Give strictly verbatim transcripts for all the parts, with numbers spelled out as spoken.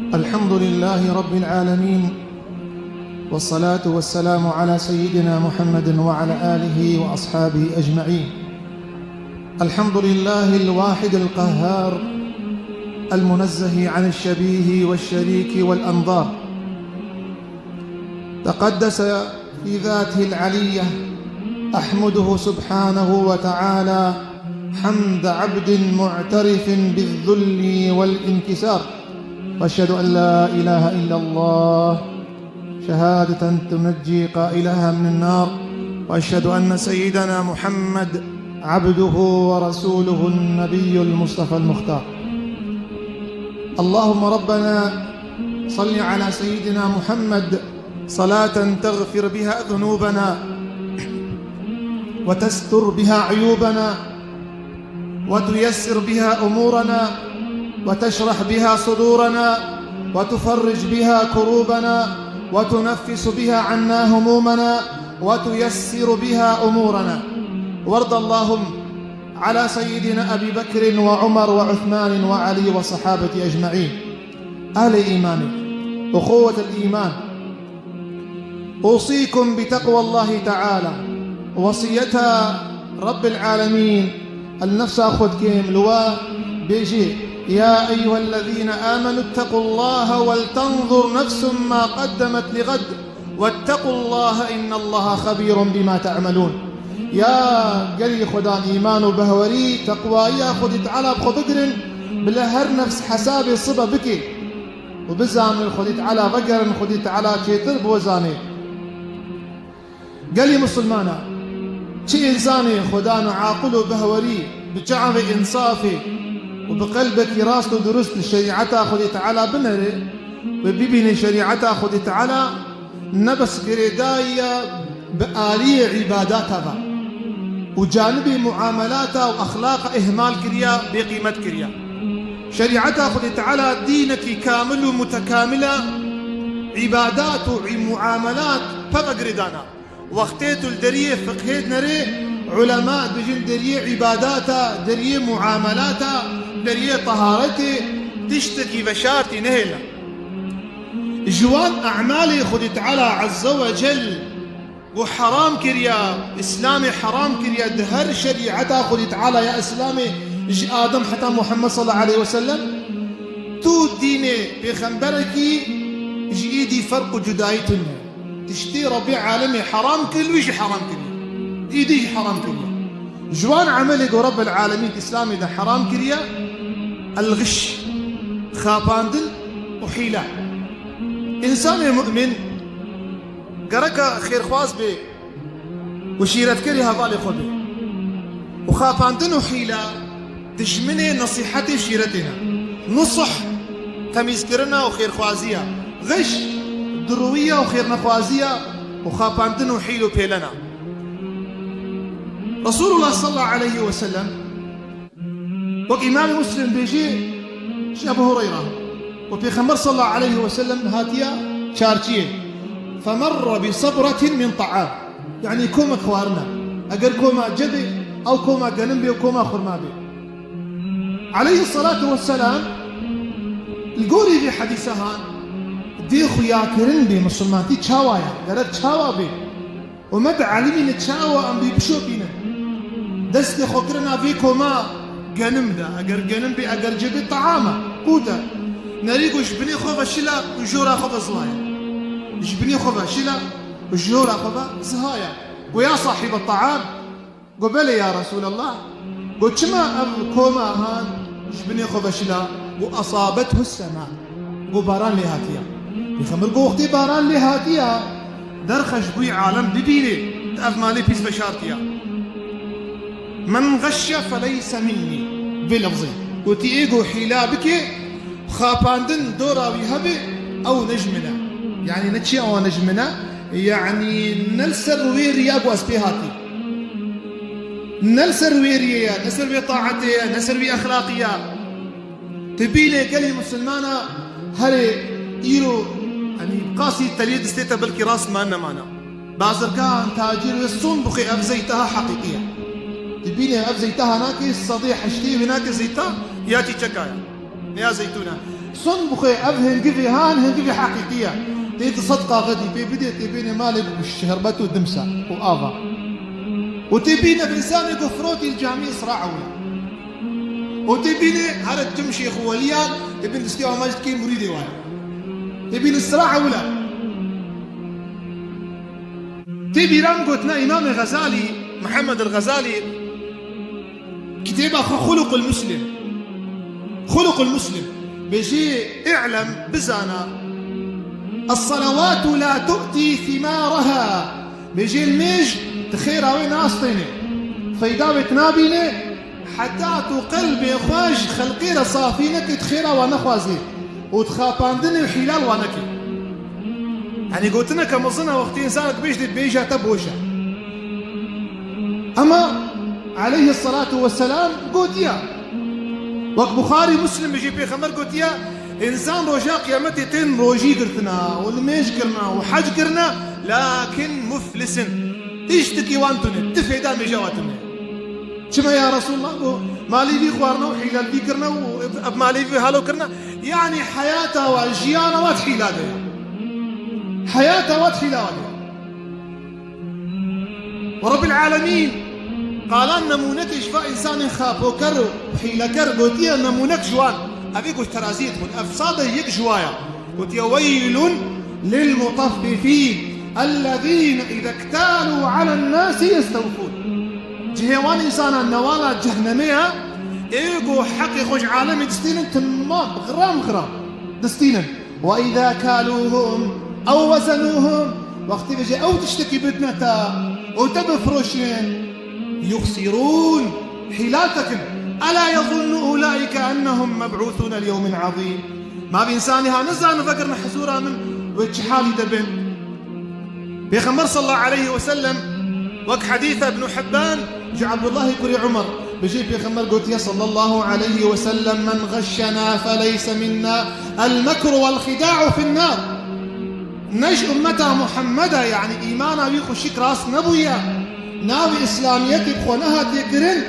الحمد لله رب العالمين، والصلاة والسلام على سيدنا محمد وعلى آله وأصحابه أجمعين. الحمد لله الواحد القهار، المنزه عن الشبيه والشريك والأنظار. تقدس في ذاته العلية، أحمده سبحانه وتعالى حمد عبد معترف بالذل والانكسار، وأشهد أن لا إله إلا الله شهادة تنجي قائلها من النار، وأشهد أن سيدنا محمد عبده ورسوله النبي المصطفى المختار. اللهم ربنا صل على سيدنا محمد صلاة تغفر بها ذنوبنا، وتستر بها عيوبنا، وتيسر بها أمورنا، وتشرح بها صدورنا، وتفرج بها كروبنا، وتنفس بها عنا همومنا، وتيسر بها أمورنا. وارض اللهم على سيدنا أبي بكر وعمر وعثمان وعلي والصحابة أجمعين. أهل الإيمان، أخوة الإيمان، أوصيكم بتقوى الله تعالى، وصيتا رب العالمين النفس أخذ كيم لوا بيجي: يا أيها الذين آمنوا اتقوا الله ولتنظر نفس ما قدمت لغد واتقوا الله إن الله خبير بما تعملون. يا گەلی خودان ئیمان و بەهوەری تەقواییە خودی تعالا بخۆ بگرن، بلە هەر نەفس حەسابێ سبە بکێ و بزانن خودی تعالا بەگەرن، خودی تعالا چێتر بۆ زانێ. گەلی مسلمانە، چ ئینسانێ خودان و عاقل و بەهوەری، بە چاوێ ئینسافێ و بە قەلبێکی ڕاست و دروست شەریعەتا خودی تعالا بنەرێ و ببینێ شەریعەتا خودی تعالا نەبەس گرێداییە بە ئالیە عیباداتەوە و جانبی معاملاتا و ئەخلاقە ئیهمال کریا، بێقیمەت کریا. شەریعەتا خودی تعالا دینەکی کامل و متکاملە، عیبادات و معاملات پەوە گرێدانا. وەختێ تو لە دەریێ فقهێ دنەرێ، علەما دبیژن دەریێ عیباداتە، دەریێ معاملاتە، دەریێ تەهارەتێ، تشتێکی ڤەشارتی نەهێلە. ژوان ئەعمالی خودی تعالا عەززە وە جەل و حەرام کریا، ئیسلامی حەرام کریا، دە هەر شەریعەتا خودی تعالا یا ئیسلامی، ژ ئادەم حەتا محەممەد صلی الله علیه وسلم، تو دینێ پێخەمبەرەکی، ژ ئیدی فەرق و جودایی تنە. تشتی ڕەبی عالەمی حەرام کرد، ویژی حەرام کرد. ئیدی حەرام کرد. ژوان عەمەلی گۆ ڕەب العالمین ئیسلامی دە حەرام کریا، الغش، خاپاندن و حیلە. ئینسانی مؤمن گەرەکە خێرخواز بێ و شیرەتکەری هەڤالی خۆ بێ. و خاپاندن و حیلە دژمنێ نەسیحەتێ شیرەتێنە. نوسح تەمیزکردنە و خێرخوازیە. غش درویە و خێرنەخوازیە و خاپاندن و حیل و پێلەنە. رسول الله صلی الله علیه وسلم وەک ئیمامی موسلیم بێژێ، ژ ئەبو هوڕەیرە، و پێخەمبەر صلی الله علیه وسلم هاتیە چارچیە، فمر بصبرة من طعام، یعنی کۆمە خوارنە، ئەگەر کۆما جە بێ، ئەو کۆما گەنم بێ و کۆما خورما بێ. علیه الصلاة والسلام لە گۆری ڤێ حەدیسە هان، دێ خویاکردن بێ مسلمانتی چاوایە، گەرەک چاوا بێ. و مە دە عەلیمینە چاوە ئەم بی بشۆپینە. دەستێ خۆ کرە ناڤێ کۆما گەنم دە. ئەگەر گەنم بێ، ئەگەر جێ بێ تەعامە. قوتە. نەری گۆ ژ بنێ خۆ ڤە شیلا و ژۆرا خۆ ڤە زڵایە. ژ بنێ خۆ ڤە شیلا و ژۆرا خۆ ڤە زهایە. گۆ یا صاحب الطعام، گۆ بەلێ یا رسول الله. گۆ چما ئەم کۆما هان ژ بنێ خۆ ڤە شیلا؟ گۆ أصابته السماء. گۆ باران لێ هاتیە. پێخەمبەر گۆ وەختێ باران لێ هاتیە، دەرخەش بووی عالەم ببینێ، ئەڤ مالی پیس ڤەشارتیە. من غش فليس مني. بێ لەفزێ. گۆتی ئێ گۆ حیلا بکێ، خاپاندن دۆراوی هەبێ، ئەو نەژمنە. یعنی نە چی ئەوە نەژمنە؟ یعنی نە لە سەر وێ ریا گۆ ئەس پێ هاتی. نە لە سەر وێ ریەیە، نە سەر وێ تاعەتەیە، نە سەر وێ ئەخلاقیە. تبینێ گەلی موسلمانە هەرێ ئیرۆ، یعنی قاسی تەلێ دستێتە بەلکی ڕاستمان نەمانە. بازرگان، تاجر وێ سون بخێ ئەف زەیتەها حەقیقیە. تبینێ ئەف زەیتەها ناکێ سەدێ هەشتێ وێ ناکێ زەیتە یا تی چەکایە. Ya zeytûna. Sun bixwe, ev hingivê han, hingivê heqîqî ye. Tê di sed kaxedî pê bidê, tê bêne malê bi şerbet û dimsa û ava. Û tê bîne bi insanê ku firotî li camî Îsra ewle. Û tê bîne here tim şêx û weliyan, tê bîn distê amaj dikê murîdê wan. Tê bîn Îsra ewle. Tê bîran gotina Îmamê Xezalî, Mihemed el Xezalî, kitêba xwe Xuluqul Muslim. Xuluqul Muslim. Bêjî, "I'lem, bizana, es-salawatu la tu'ti thimaraha." Bêjî, "Mêj di xêra wê nastêne. Feyda wê tinabîne, heta tu qelbê xwe ji xelqê re safî neke, di xêra wa nexwazê û di xapandinê û hîlal wa neke." Yanî gotineke mezin e, wextê însanek bêjê, bêje te boş e. Ema aleyhisselatu vesselam gotiye, wek Buxarî, Muslim bêjî, Pêxember gotiye, însan roja qiyametê tên rojî girtina û nimêj kirina û hec kirina, lakin muflisin. Tiştekî wan tune, ti fêda mêja wa tune. Çima ya Resulullah? Got, malê vî xwarina û hîlelvî kirina û ev malê vî halo kirina. Yanî heyata wa, jiyana wa di hîla de ye. Heyata wa di hîla wa de ye. Û Rabbil Alemîn qalan nemûnekê ji va însanên xapoker û hîleker gotiye, nemûnek ji wan. Ev ê ku ji teraziyê dixwin, ev sade yek ji wa ya. Gotiye, "Weylun lil mutaffifîn, ellezîne îze iktalû alen nâsî yestewfûn." Cihê wan însanan newala cehnemê ye, ê ku heqê xwe ji alemê distînin, timam, xiram, xiram distînin. "Ve îza kalûhum ew wezenûhum", wextê vêje ew tiştekî bidine te û te bifiroşin, "yuxsirûn", hîlal tekin. "Ela yezunnu ulaîke ennehum meb'ûsûne li yewmin azîm." Ma vî însanî ha nizanin vegerine hizûra min wê çi halî de bin? Pêxember sallallahu aleyhi ve sellem, wek hedîsa Ibn Hibban ji Abdullahê kurê Umar, bijî Pêxember gotiye sallallahu aleyhi ve sellem, "Men ğeşşena feleyse minna, el mekru vel xida'u fin nar." Ne ji ummeta Muhammeda, yanî îmana wî xwe şik rast nebûye, navê Îslamiyetê bi xwe nehatiye kirin,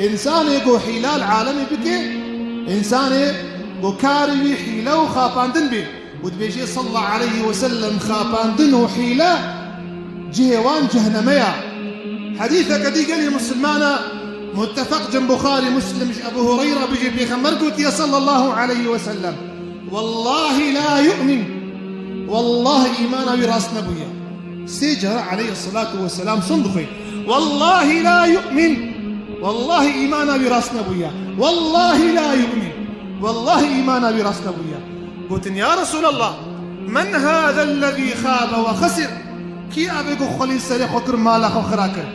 însanê ku hîlal alemê bike, însanê ku karê wî hîle û xapandin bê. Û dibêje sallallahu aleyhi ve sellem, xapandin û hîle cihê wan cehneme ya. Hedîseke dî gelê Musulmana, muttefeq cem Buxarî, Muslim, ji Ebu Hureyra bijî Pêxember gotiye sallallahu aleyhi ve sellem, "Wallahi la yu'min." Wallahi îmana wî rast nebûye. Sê cara aleyhissalatu vesselam sun dixwe. "Wallahi la yu'min." Wallahi îmana wî rast nebûye. "Wallahi la yu'min." Wallahi îmana wî rast nebûye. Gotin, "Ya Resulallah, men hâzellezî xabe ve xesir?" Kî ev ê ku xwelî serê xwe kir, mala xwe xira kir?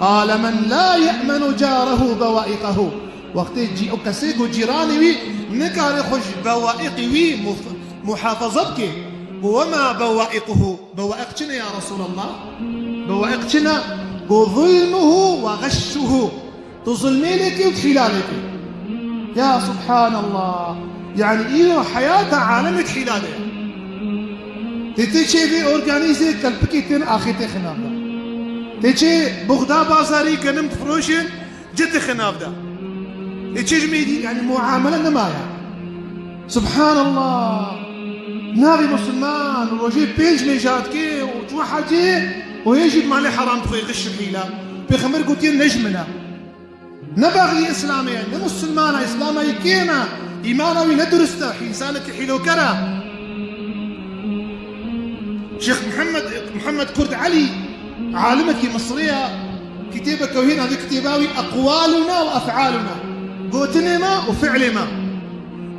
Qale, "Men la ye'menu carehu bewaîqehu." Wextê cî-, o kesê ku cîranê wî nikare xwe ji bewaiqê wî muf-, muhafaza bike. Û wema bewaiquhu? Bewaiq çi ne ya Resulallah? Bewaiq çi ne? Ku zulmuhu ve ğeşşuhu. Tu zulmê lê kê û tu hîla lê kê. Ya Subhanallah. Yanî îro heyata alemê di hîla de ye. Tê tê çê vê organîzê kelpikê tên axê tê xinav de. Tê çê buxda bazarî genim difiroşin, ci tê xinav de. Ê çê ji mêdî, yanî muamele nemaye. Subhanallah. Navê Musulman rojê pênc mêja dike û çû hecê û hê jî malê heram dixwe, xiş û hîla. Pêxember gotiye, ne ji min e. Ne baxlî Îslamê ye, ne Musulmana, Îslama yê kêm e, îmana wî ne durist e, însanekî hîloker e. Şêx Mihemed, Mihemed Kurd Elî, alimekî Misrî ye, kitêbeke wî navê kitêba wî Eqwaluna ve Ef'aluna, gotinê me û fi'lê me.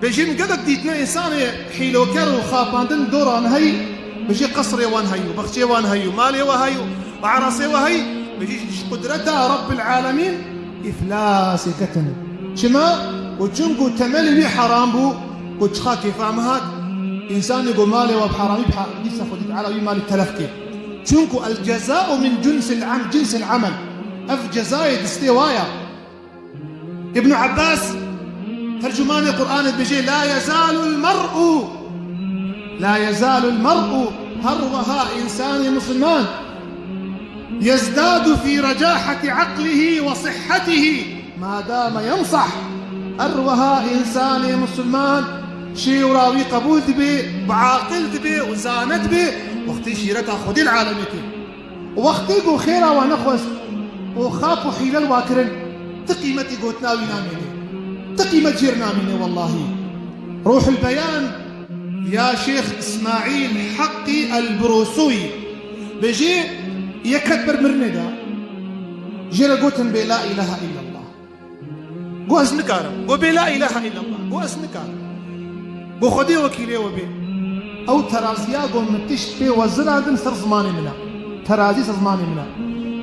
Bêjin gelek dîtine însanê hîloker û xapandin doran hey, bijî qesrê wan hey û bexçê wan hey û malê we hey û arasê we hey, bijî ji qudreta Rabbil Alemîn îflasê ketin. Çima? Û çunku temelê wî heram bû, ku çiqa kêfa min hat, însanê ku malê we bi heramî biha, dîsa Xwedî Teala wî malî telef kê. Çunku el cezau min cinsil am-, cinsil amel. Ev cezayê distê wa ya. Ibn Abbas, tercümanê Qur'anê dibêje, "La yezalul mer'u, la yezalul mer'u", her wiha însanê Musulman, "yezdadu fi recahati aqlihi ve sihhatihi ma dame yensah." Her wiha însanê misilman şêwra wî qebûl dibe, bi aqil dibe û zane dibe, wextê şîreta Xwedê li alemê tê. Wextê ku xêra we nexwest û xap û hîle li we kirin, ti qîmetî gotina wî namîne. Ti qîmet jê re namîne wellahî. Ruhul Beyan ya Şêx Îsmaîl Heqî El-Birûsûyî bêjê, yek ket ber mirinê de jê re gotin bê la îlahe îllallah. Got ez nikarim. Got bê la îlahe îllallah. Got ez nikarim. Got Xwedê wekîlê we bê. Ew teraziya got min tişt pê wezirandin ser zimanê min e. Terazî ser zimanê min e.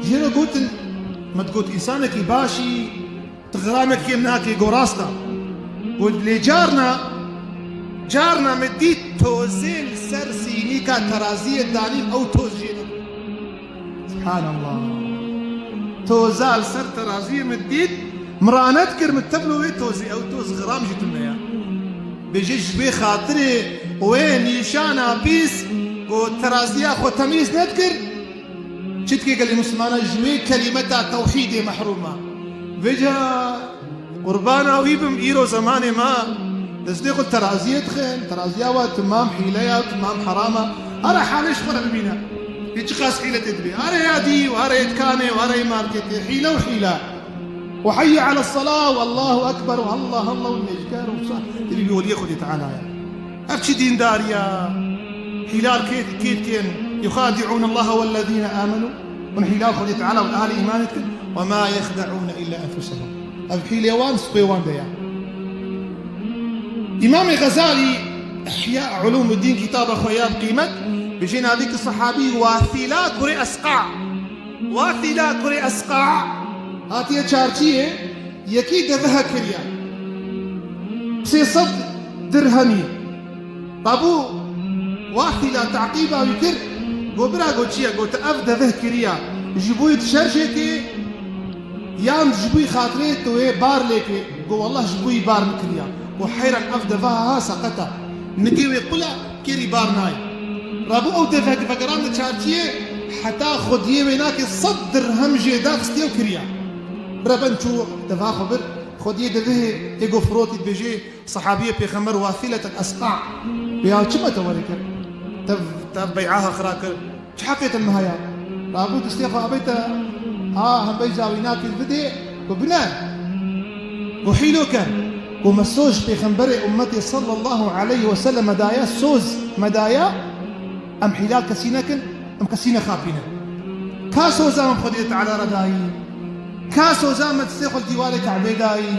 Jê re gotin, min digot, însanekî baş î, tu xiramekî kêm nakê, got rast e. Got lê carna, carna min dît tozê li ser sînîka teraziyê danîn, ew toz jê nebû. Subhanallah. Toza li ser teraziyê min dît, min ranet kir, min tevlo wê tozê, ew toz xiram jî tune ya. Bêje ji wê xatirê wê nîşana pîs ku teraziya xwe temîz nedikir, çi dikê gelê Mislimana ji wê kelîmeta tewhîdê mehrûm e. Vêca Qurbana wî bim, îro zemanê me destê xwe teraziyê dixin, teraziya we timam hîle ya, timam heram e. Are halê ji xwe re bibîne. Ê çiqas hîle tê dibê. Are ya dî û are yê dikanê û are yê marketê. Hîle û hîle. Û heyye ale sela û Allahu Ekber û Allah Allah û lêjker û sa-, tevî bi weliyê Xwedê Teala ye. Ev çi dîndar ya? Hîlal kê, kê dikin? Yuxadi'ûn Allaha wellezîne âmenû. Hûn hîlal Xwedê Teala û ehlê îmanê dikin. Ve mâ yexde'ûne îlla enfusehum. Ev hîlê wan, spê wan de ya. Îmamê Xezalî, Ihya Ulûmuddîn kitaba xwe ya bi qîmet, bijê navî ki sehabî Wasîla kurê Esqa. Wasîla kurê Esqa hatiye çarçiyê, yekî deveha kiriya. Sê sed dirhemî. Rabû Wasîla teqîba wî kir, got bira, got çi ye? Got ev deveh kiriya. Ji bo yî tu şerjê kê, yan ji bo yî xatirê tu wê bar lê kê? Got wallah ji bo yî bar min kiriya. Got heyran ev deveha ha seqet e. Nikê wê qul e, kêrî bar nayê. Rabû ew devek vegerand çarçiyê, heta xwediyê wê nakê sed dirhem jê daxistiye û kiriya. Reben çû deva xwe bir, xwediyê devehê ê got firotî dibêjê, sehabiyê Pêxember Wasîlet el Esqa. Bê ya çima te werê kir? Tev, tev bey'a xira kir. Çi heqê te li me heye? Rabû destê xwe abête, ha hembeyza wî nakir bidê, ku bine. Ku hîlo ker. Ku me soz Pêxemberê ummetê sallallahu aleyhi ve selleme daye, soz me daye, em hîlal kesî nekin, em kesî nexapînin. Ka soza min Xwedê Teala re dayî? Ka soza me destê xwe li dîwarê Kabê dayî?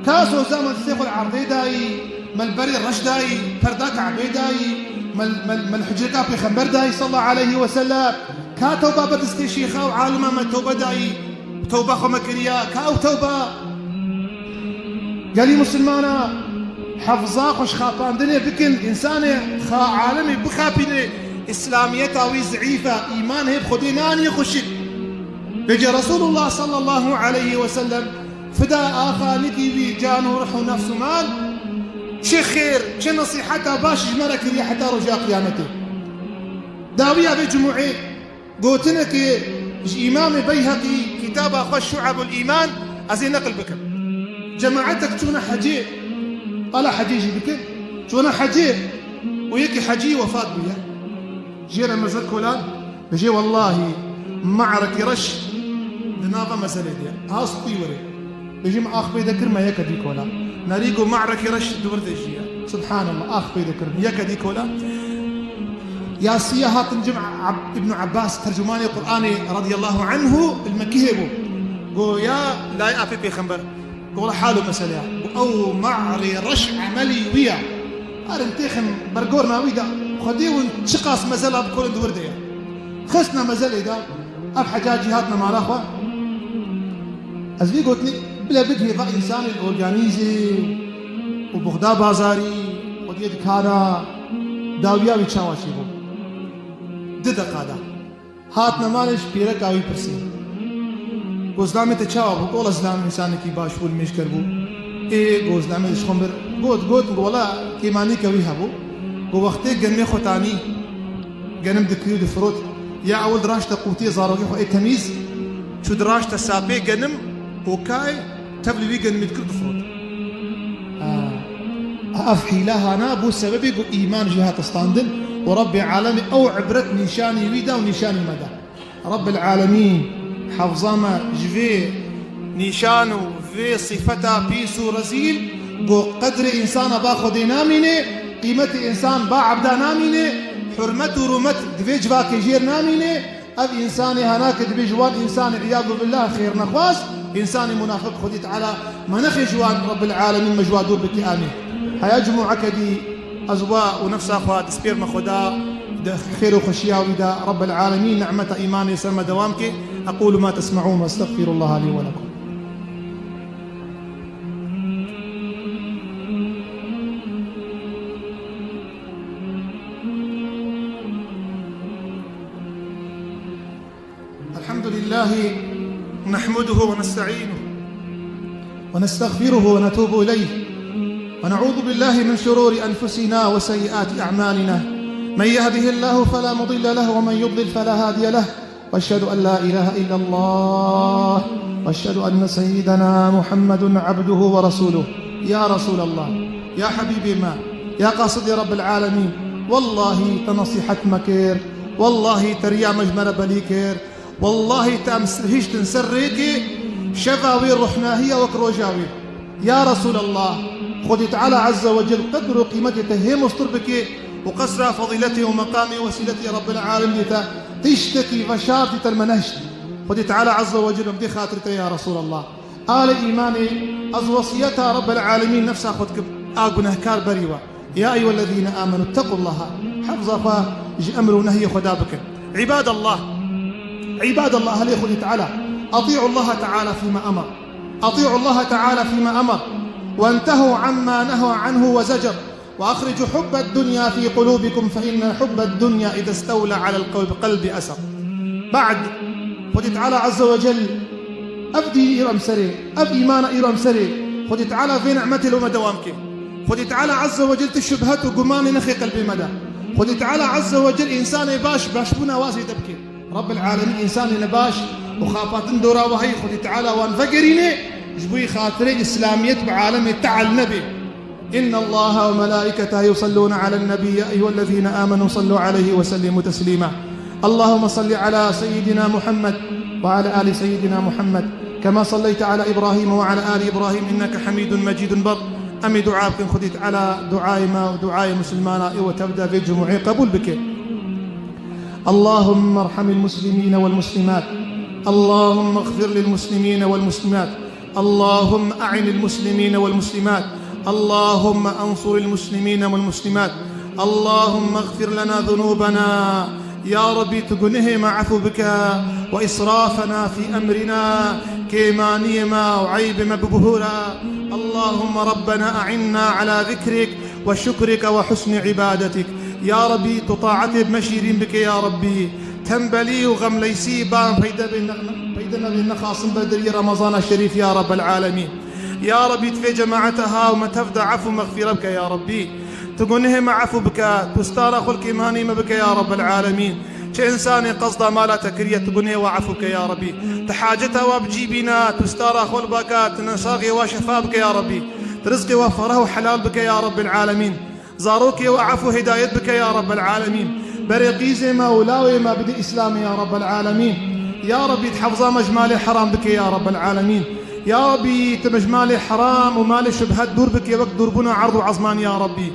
Ka soza me destê xwe li erdê dayî? Me li berê reş dayî, perda Kabê dayî, me, me, me li hicreka Pêxember dayî sallallahu aleyhi ve sellem? Ka tewba be destê şêxa û alima me tewbe dayî? Tewba xwe me kiriya, ka ew tewba? Gelî Musulmana, hefza xwe ji xapandinê bikin, însanê xa alemê bixapîne, Îslamiyeta wî zeîf e, îman hê bi Xwedê naniye xweşik. Vêce Resulullah sallallahu aleyhi ve sellem fida axa nikî wî can û ruh û nefs û mal, çi xêr, çi nesîheta baş ji me re kiriye heta roja qiyametê. Dawiya vê cumûê gotinekê ji Îmamê Beyheqî kitaba xwe Şu'ebul Îman ez ê neqil bikim. Cemaetek çûne hecê, qala hecê jî bikin, çûne hecê û yekî hecî wefat bûye. Jê re mezin kolan, bijê wellahî me'rekî reş di nava mezelê de ye. Eha stûyî were. Bijê me ax pê de kir, me yeke dî kola. Nerî ku me'rekî reş di wir de jî ye. Subhanallah, ax pê de kir, yeke dî kola. Yasiye hatin cim Ab-, Ibn Abbas, tercümanê Qur'anê radiyallahu anhu, li Mekkî hebû. Go ya layê apê Pêxember. Gola hal û mesele ya. Got ew me'rê reş emelî wî ya. Arin têxin bergorna wî de. Xwedê hûn çiqas mezela bikorin di wir de ya. Xistna mezelê de. Ev hecacî hatine mala xwe. Ez vî gotinî bile bigihê va însanê li organîzê û buxda bazarî, xwediyê dikana, dawiya wî çawa çêbû. Di deqa de. Hatine malê ji pîreka wî pirsî. Got zilamê te çawa bû? Got wela zilamê însanekî baş bû, limêjker bû. Ê got zilamê ji xwe bir. Got, got, got wela kêmanîke wî hebû. Got wextê genimê xwe tanî, genim dikirî û difirot. Ya ewil diraşte qûtiyê zarokê xwe ê temîz, çû diraşte sapê genim û kay tev li wî genimî dikir difirot. Ev hîle hana bû sebebê ku îman jê hate standin û Rebbê Alemî ew ibret nîşanî wî da û nîşanî me da. Rebbil Alemîn, hefza me ji vê nîşan û vê sifeta pîs û rezîl, ku qedrê însana ba Xwedê namîne, qîmetê însan ba ebda namîne, hurmet û rûmet di vê civakê jêr namîne, ev însanê hana ke dibê ji wan însanê, îyadu billah, xêrnexwaz, însanê munafiq, Xwedî Teala me nexê ji wan, Rebbil Alemîn me ji wan dûr bike, amîn. Heya cumû ekedî, Ez we û nefsa xwe dispêrme Xweda, di xêr û xweşiya wî de Rebbil Alemîn nimeta îmanê ser me dewam ke. أقول ما تسمعون وأستغفر الله لي ولكم. الحمد لله نحمده ونستعينه ونستغفره ونتوب إليه ونعوذ بالله من شرور أنفسنا وسيئات أعمالنا. من يهده الله فلا مضل له ومن يضلل فلا هادي له. وأشهد أن لا إله إلا الله وأشهد أن سيدنا محمد عبده ورسوله. يا رسول الله، يا حبيبي ما، يا قاصدي رب العالمين، والله تنصيحت مكير، والله تريا مجمرة بليكير، والله تأمس هشتن سريكي، شفا وي روحنا هي وكروجاوي. Ya Resûlallah, Xwedî Teala Azze ve Cel qedr û qîmetê te hê mostir bike û qesra fezîletê û meqamê wesîletê Rebbil Alemînê te tiştekî veşartî te li me nehişt. Xwedî Teala Azze ve Cel em dê xatirê te ya Resûlallah. Alê îmanê, ez wesiyeta Rebbil Alemîn nefsa xwe dikim, a gunehkar berî we. يا أيها الذين آمنوا اتقوا الله. Hefza xwe ji emr û nehyê Xweda bikin. عباد الله، عباد الله, helê Xwedî Teala. أطيعوا الله تعالى فيما أمر. أطيعوا الله تعالى فيما أمر. وانتهوا عما نهى عنه وزجر. وأخرجوا حب الدنيا في قلوبكم فإن حب الدنيا إذا استولى على القلب أسر. بعد، Xwedî Teala Azze ve Cel ev dînî îro em serê, ev îmana îro em serê, Xwedî Teala vê nimetê li me dewam ke. Xwedî Teala Azze ve Cel ti şubhet û gumanê nexê qelbê me de. Xwedî Teala Azze ve Cel însanê baş, başbûna wazê te bike. Rebbil Alemîn însanê nebaş û xapatin dora we heyî Xwedî Teala wan vegerîne, ji bo yî xatirê îslamiyet bi alemê teal nebe. إن الله وملائكته يصلون على النبي، يا أيها الذين آمنوا صلوا عليه وسلموا تسليما. اللهم صل على سيدنا محمد وعلى آل سيدنا محمد، كما صليت على إبراهيم وعلى آل إبراهيم إنك حميد مجيد. Ber em ê dua bikin, Xwedî Teala duayê me û duayê misilmana ê we tevde vê cumûê qebûl bike. اللهم ارحم المسلمين والمسلمات. اللهم اغفر للمسلمين والمسلمات. اللهم أعن المسلمين والمسلمات. اللهم انصر المسلمين والمسلمات. اللهم اغفر لنا ذنوبنا. يا ربي، tu gunehê me efû bike. وإسرافنا في أمرنا. Kêmaniyê me û eybê me bibihûre. اللهم ربنا أعنا على ذكرك وشكرك وحسن عبادتك. Ya Rebî, tu taetê bi me şîrîn bike, ya Rebî. Tembelî û xemleysî ba em peyde bê ne-, peyde nebê, nexasim ber deriyê Remezana Şerîf, ya Rebbel Alemîn. Ya Rebî, tu vê cemaeta ha û me tev de efû mexfîre bike, ya Rebî. Tu gunehê me efû bike, tu stara xwe li kêmanî me bike, ya Rebbel Alemîn. Çi însanê qesda mala te kiriye, tu gunehê we efû bike, ya Rebî. Tu haceta we bi cî bîne, tu stara xwe li ba ke, tu nesaxê we şefa bike, ya Rebî. Tu rizqê we fereh û helal bike, ya Rebbel Alemîn. Zarokê we efû hidayet bike, ya Rebbel Alemîn. Berê qîzê me û lawê me bide Îslamê, ya Rebbel Alemîn. Ya Rebî, tu hefza me ji malê heram bike, ya Rebbel Alemîn. Ya Rebî, tu me ji malê heram û malê şubhet dûr bike, wek dûrbûna erd û ezman, ya Rebî.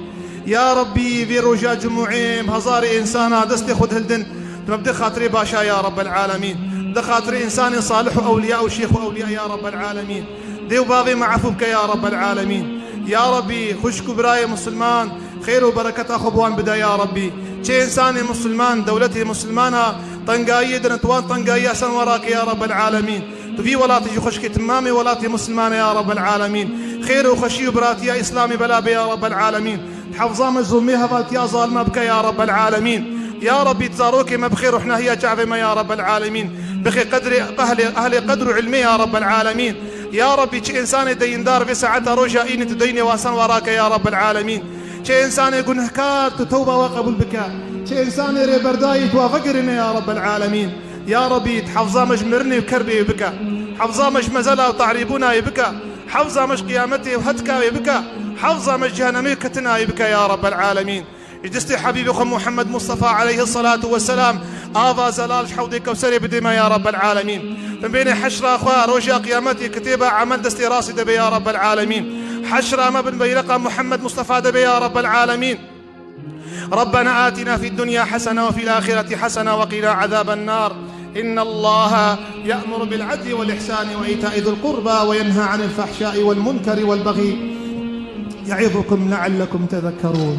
Ya Rebî, vê roja cumûê em hezarê însana destê xwe dihildin, tu me bide xatirê başa, ya Rebbel Alemîn. Bide xatirê însanê salih û ewliya û şêx û ewliya, ya Rebbel Alemîn. Dê û bavê me efû bike, ya Rebbel Alemîn. Ya Rebî, xwişk û birayê misilman, xêr û bereketa xwe bi wan bide, ya Rebî. Çi însanê misilman, dewletê misilmana tengayiyê de ne, tu wan tengayiya ser wan rake, ya Rebbel Alemîn. Tu vî welatê jî xweşikê timamê welatê misilmane, ya Rebbel Alemîn. Xêr û xweşî û biratiya Îslamê bela be, ya Rebbel Alemîn. Hefza me zulmê hevaltiya zalima bike, ya Rebbel Alemîn. Ya Rebî, tu zarokê me bixê ruhnahiya çavê me, ya Rebbel Alemîn. Bixê qedrê ehlê, ehlê qedr û ilmê, ya Rebbel Alemîn. Ya Rebî, çi însanê deyindar vê saeta roja înê tu deynê wan ser wan rake, ya Rebbel Alemîn. Çi însanê gunehkar tu tewba wan qebûl bike. Çi însanê rêberdayî tu wan vegerîne, ya Rebbel Alemîn. Ya Rebî, tu hefza me ji mirinê û kerbê wê bike. Hefza me ji mezela û tahrîbûna wê bike. Hefza me ji qiyametê û hetka wê bike. Hafza me ji cehennemê ketinayî bike ya Rabbel Alemîn. Ji destê Habîbê xwe Muhammed Mustafa aleyhi salatu ve selam ava zelal ji hewdê Kewserê bidê me ya Rabbel Alemîn. Di bênê heşra xwe roja qiyametê kitêba emel destê rastê de be ya Rabbel Alemîn. Heşra me bin beyreqa Muhammed Mustafa de be ya Rabbel Alemîn. ربنا آتنا في الدنيا حسنة وفي الآخرة حسنة وقنا عذاب النار. إن الله يأمر بالعدل والإحسان وإيتاء ذي القربى وينهى عن الفحشاء والمنكر والبغي يعظكم لعلكم تذكرون.